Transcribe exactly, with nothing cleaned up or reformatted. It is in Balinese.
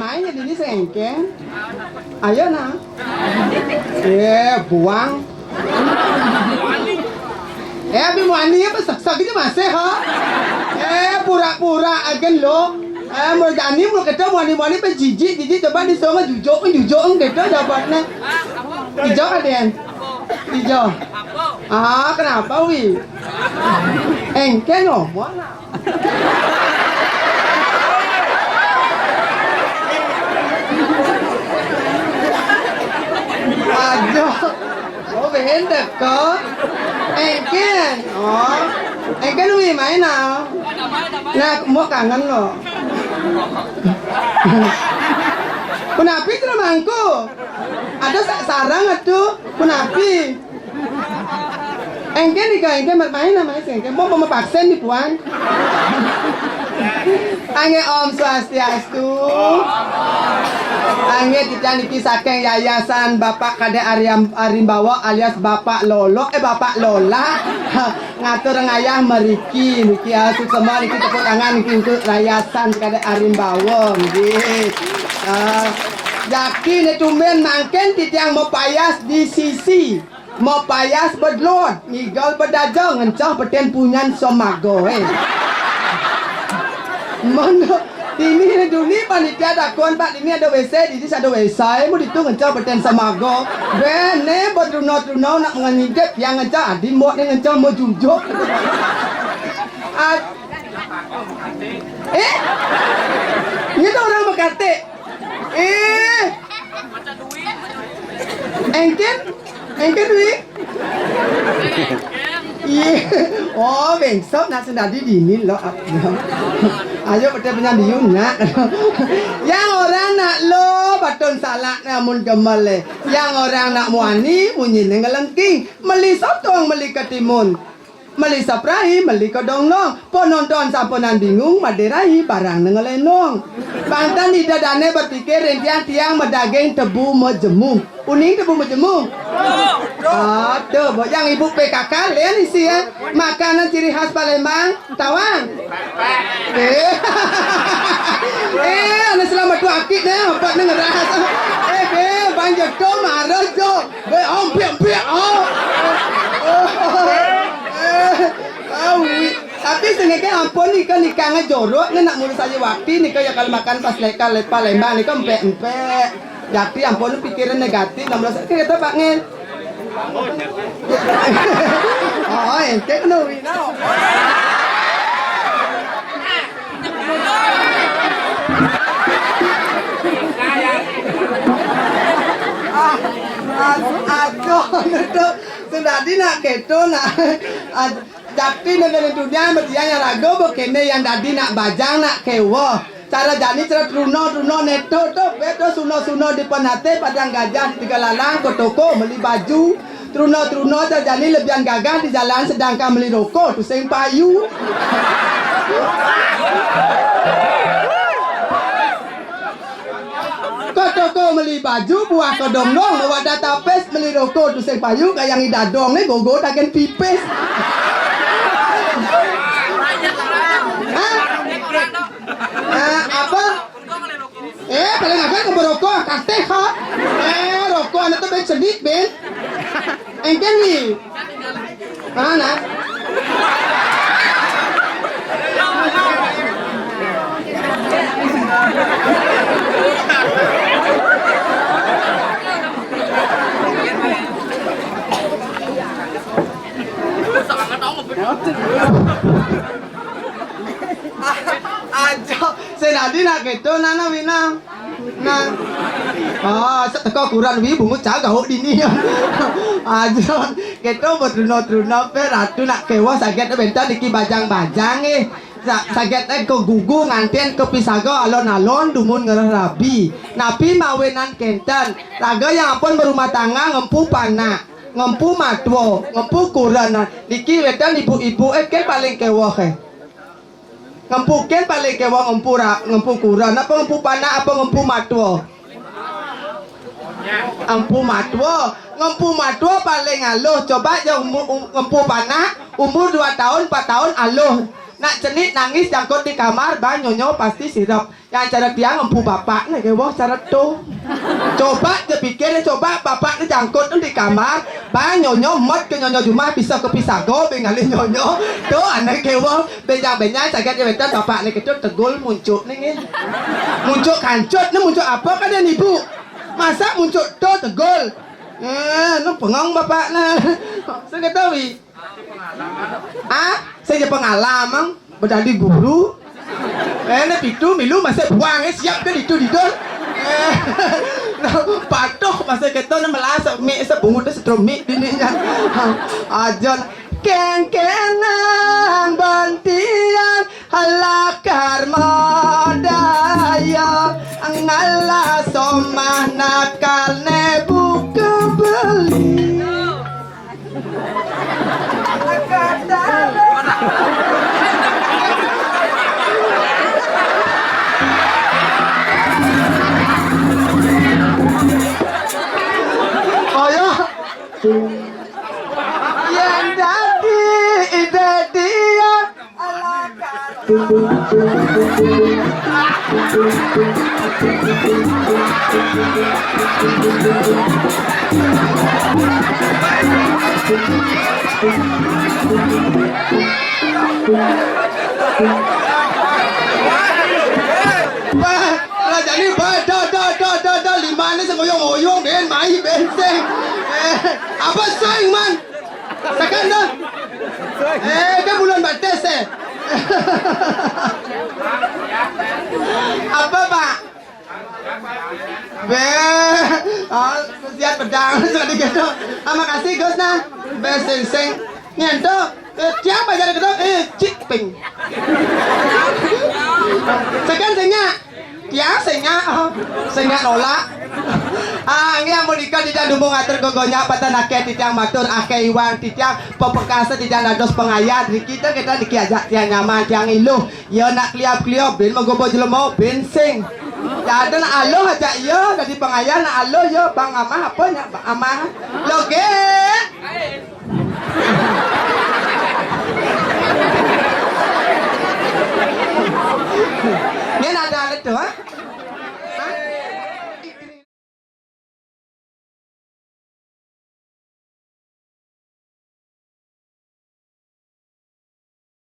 Main jadi ini sengkeng. Ayo nah. Eh, buang. Eh, abi muani apa seksek gitu masih ha? Eh, pura-pura agen lo. Eh, mau jani mau kita muani-muani pe jijik, jijik coba di sana jujuk, jujuk gitu jawabnya. Ijo kaden. Ijo. Ah, kenapa wi? Engke ngomong. Aduh. Oh, bendek kok. Engken. Oh. Engken wi main ah. Nah, mau kangen lo. Kunapi tuh mangku? Ada sa- sarang atuh. Kunapi? Engke nih kak, engke bermain namanya sih, engke mau mau paksen di puan. Angge Om Swastiastu. Angge titiang niki saking Yayasan Bapak Kadek Ariam Arimbawa alias Bapak Lolo, eh Bapak Lola. Ngatur ngayah meriki niki ya, suksema niki tepuk tangan niki untuk Yayasan Kadek Arimbawa nggih. Ah, Jaki ne tumben mangken titiang mau payas di sisi. Mau payas bedlot, ngigel bedaja, ngencah beten punyan semago, eh. Mono, dini ne duni panitia dakon, Pak, dini ada W C, dini ada W C, mau ditu ngencah beten semago. Bene bedruna-druna nak ngintip, yang ngencah, adi mbok ne ngencah mau jujuk. Ad- eh? Ini tuh orang berkate. Eh? Engken? Engken, Wi? Iya. Oh, bengsop nak sendadi dini lo. Ayo, kita punya biung, nak. Yang orang nak lo, baton salak namun gemel, eh. Yang orang nak muani, munyi ngelengking. Meli sotong, meli ketimun. Meli saprai, meli kedonglong. Penonton samponan bingung, maderai barang nengelenong. Banten ida dane berpikir rintian tiang medaging tebu mejemu. Uning tebu mejemu? Aduh, bo, yang ibu P K K, lian isi ya. Makanan ciri khas Palembang, tawang. Eh, eh, ane selamat dua akik ne, obat ne ngeras. Eh, eh, banjir do marah jo. Be, oh, biak, biak, oh. Eh, eh, ah, wi. Tapi sengke ampun nika, nika ngejorok ne nak mulus aja waktu nika ya kalau makan pas leka lepa lembang nika empek-empek. Tapi ampun pikiran negatif, enam belas kita Pak Ngen. Oh, ente kena wi now. Ah, aduh, aduh, aduh. Sendadi nak keto nak. Ad- Jati nang dalam dunia media yang raga bekene yang dadi nak bajang nak kewa. Cara jani cara truna-truna neto to, beto suna-suna di Penatih, Padang Gajah, di Tegalalang, ke toko meli baju. Truna-truna cara jani lebihan gagah di jalan sedangkan meli rokok tu sing payu. Ke toko meli baju, buah kedong dong, bawa data pes, meli rokok tu sing payu, kayak yang idadong ni gogo dagen pipis. Hah? Ah, apa? Eh, paling agak ke rokok, kateh ha. Eh, rokok anak tu ben sedih ben. Engken ni. Mana? Aja, sing dadi nak keto nana Wina. Nah. Ah, seteka kuran wi bungut cagak dini. Aja, keto betruna-truna pe ratu nak kewa saget bentar niki bajang-bajang eh. Sa- saget eh ke gugu nganten ke pisaga alon-alon dumun ngereh rabi. Napi mawinan kenten. Raga yang ampun berumah tangga ngempu panak, ngempu matwa, ngempu kuran. Niki wetan ibu-ibu eh ken paling kewa eh. Ngempu ken paling kewa ngempu ra, ngempu kuran apa ngempu panak apa ngempu matwa? Ngempu matwa, ngempu matwa paling aluh. Coba je umur, um, ngempu panak umur dua tahun, empat tahun aluh. Nak cenit nangis jangkut di kamar, bang nyonyo pasti sirep. Yang cara tiang empu bapak ni ke, wah, cara tu. Coba je pikir, coba bapak ni jangkut tu di kamar, bang nyonyo mot ke nyonyo jumah pisau ke pisago, bang ngalih nyonyo. Tu anak ke, wah, benjang-benjang sagat je betul bapak ni ke tu tegul muncuk ni, nge. Muncuk kancut ni, muncuk apa kan dia nibu? Masa muncuk tu tegul? Eh, nu pengong bapak nah. Saya kata, wi. Ah, saya je pengalaman bedadi guru. Eh, ne pitu milu masih buang, eh, siap ke ditu tidur. Eh, patuh masih kita ne melas mik sebungut setrum mik dininya. Ajon kengkenang bantian halakar madaya ngalah somah nakal ne buka beli. Oh ya. Yang dadi ide dia. Bah, lah jani bah, dah, dah, dah, dah, dah, lima ni sing oyong-oyong, ben mai, ben sing. Eh, apa sing, man? Tekan dah. Eh, kan bulan batas, eh. Apa, Pak? Be, oh, siap pedang, sedikit tu. Ah, makasih, Gus, nah. Be, sing, sing. Nyen tu, eh, tiang bajar kedok, eh, cik ping. Sekian sing nyak. Tiang sing nyak, oh, sing nyak nolak. Ah, nggih ampun ika titiang dumun ngatur gegonya patan akeh titiang matur akeh iwang titiang pepekasa titiang dados pengayat. Riki tu kita niki ajak tiang nyaman, tiang iluh. Ya nak kliap-kliop, bin magobo jelema, bin sing. Ada nak aluh ajak ya, dadi pengayat nak aluh ya, Bang Amah apa nyak Bang Amah? Loge. Nyen ada alat tu, ha?